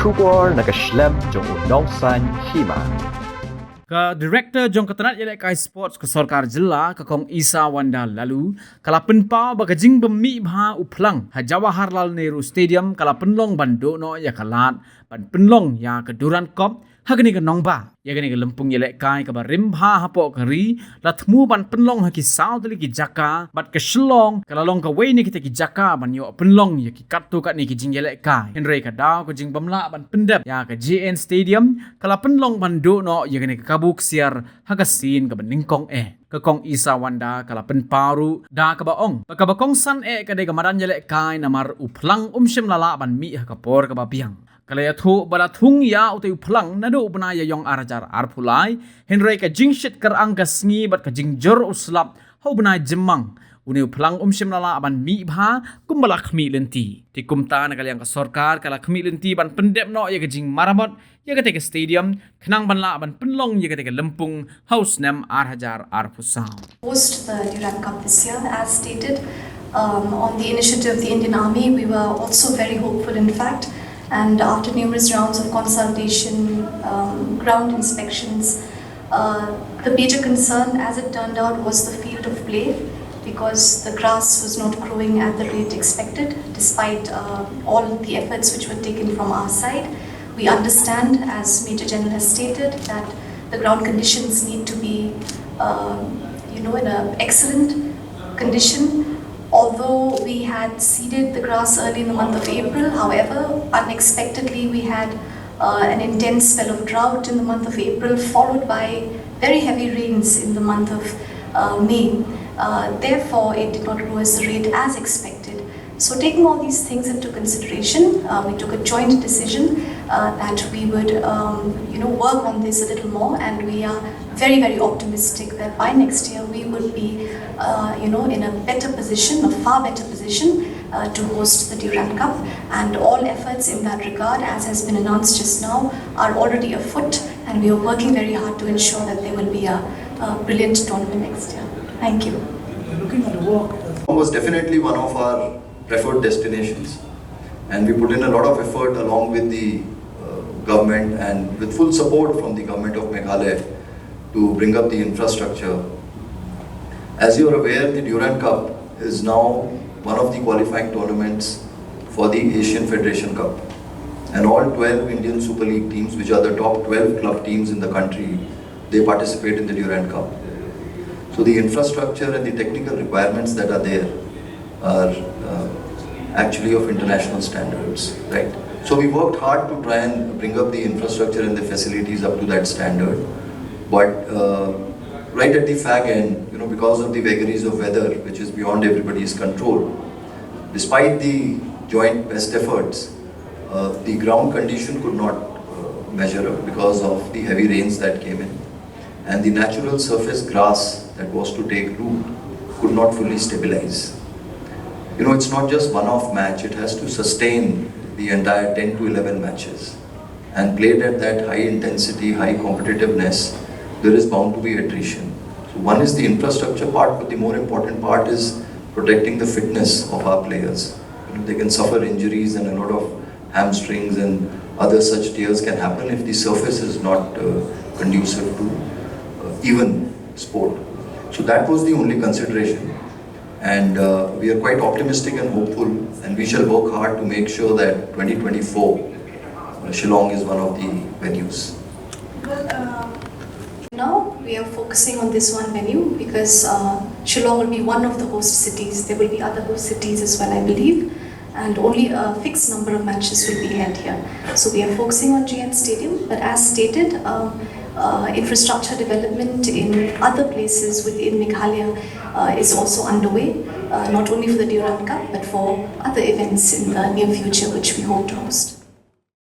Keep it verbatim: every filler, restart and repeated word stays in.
Khubor na ka shlem jong u nongsaiñ hima. Ka Director jong ka tnat ïalehkai sports ka sorkar jylla, ka Kong Isa Wanda Laloo, ka la pynpaw ba ka jingbym mih bha u phlang ha Jawaharlal Nehru Stadium ka la pynlong ban duh noh ïa ka lad ban pynlong ïa ka Durand Cup ha kane ka nongbah. Ïa kane ka lympung ïalehkai kaba rim bha hapoh ka ri la thmu ban pynlong ha ki saw tylli ki jaka, bad ka Shillong ka la long kawei na kita ki jaka ban ïoh pynlong ïa ki katto katne ki jingïalehkai. Hynrei ka daw ka jingbymlah ban pyndep ïa ka J N Stadium ka la pynlong ban duh noh ïa kane ka kabu ksiar ha ka sien kaba nyngkong eh. Ka Kong Isa Wanda ka la pynpaw ruh da kaba ong ba kaba kongsan eh ka dei ka madan ïalehkai namar u phlang um shym la lah ban mih ha ka por kaba biang. Ka la ïathuh ba la thung ïa utei u phlang naduh u bnai Ïaïong ar hajar arphew lai, hynrei ka jingshit kyrang ka sngi bad ka jingjur u slap ha u bnai Jymmang, une u phlang um shym la lah ban mih bha kumba la khmih lynti. Te kumta na ka liang ka sorkar ka la khmih lynti ban pyndep noh ïa ka jingmaramot ïa katei ka stadium khnang ban lah ban pynlong ïa katei ka lympung ha u snem ar hajar arphew saw. Host the Durand Cup this year, as stated, um, on the initiative of the Indian Army. We were also very hopeful, in fact, and after numerous rounds of consultation, um, ground inspections, uh, the major concern, as it turned out, was the field of play, because the grass was not growing at the rate expected, despite, uh, all the efforts which were taken from our side. We understand, as Major General has stated, that the ground conditions need to be, um, you know, in an excellent condition. Although we had seeded the grass early in the month of April, however, unexpectedly we had, uh, an intense spell of drought in the month of April, followed by very heavy rains in the month of, uh, May. Uh, therefore, it did not grow as the rate as expected. So, taking all these things into consideration, uh, we took a joint decision, uh, that we would, um, you know, work on this a little more, and we are very, very optimistic that by next year we would be, uh, you know, in a better position, a far better position, uh, to host the Durand Cup. And all efforts in that regard, as has been announced just now, are already afoot, and we are working very hard to ensure that there will be a, a brilliant tournament next year. Thank you. Looking at the walk, uh, was definitely one of our preferred destinations. And we put in a lot of effort along with the, uh, government and with full support from the government of Meghalaya to bring up the infrastructure. As you're aware, the Durand Cup is now one of the qualifying tournaments for the Asian Federation Cup. And all twelve Indian Super League teams, which are the top twelve club teams in the country, they participate in the Durand Cup. So the infrastructure and the technical requirements that are there are, uh, actually of international standards, right? So we worked hard to try and bring up the infrastructure and the facilities up to that standard. But, uh, right at the fag end, you know, because of the vagaries of weather, which is beyond everybody's control, despite the joint best efforts, uh, the ground condition could not, uh, measure up because of the heavy rains that came in. And the natural surface grass that was to take root could not fully stabilize. You know, it's not just one-off match, it has to sustain the entire ten to eleven matches. And played at that high intensity, high competitiveness, there is bound to be attrition. So one is the infrastructure part, but the more important part is protecting the fitness of our players. You know, they can suffer injuries and a lot of hamstrings and other such tears can happen if the surface is not, uh, conducive to, uh, even sport. So that was the only consideration. And, uh, we are quite optimistic and hopeful, and we shall work hard to make sure that twenty twenty-four, uh, Shillong is one of the venues. Now we are focusing on this one venue because, uh, Shillong will be one of the host cities. There will be other host cities as well, I believe, and only a fixed number of matches will be held here. So we are focusing on J N Stadium, but as stated, um, uh, infrastructure development in other places within Meghalaya, uh, is also underway, uh, not only for the Durand Cup, but for other events in the near future, which we hope to host.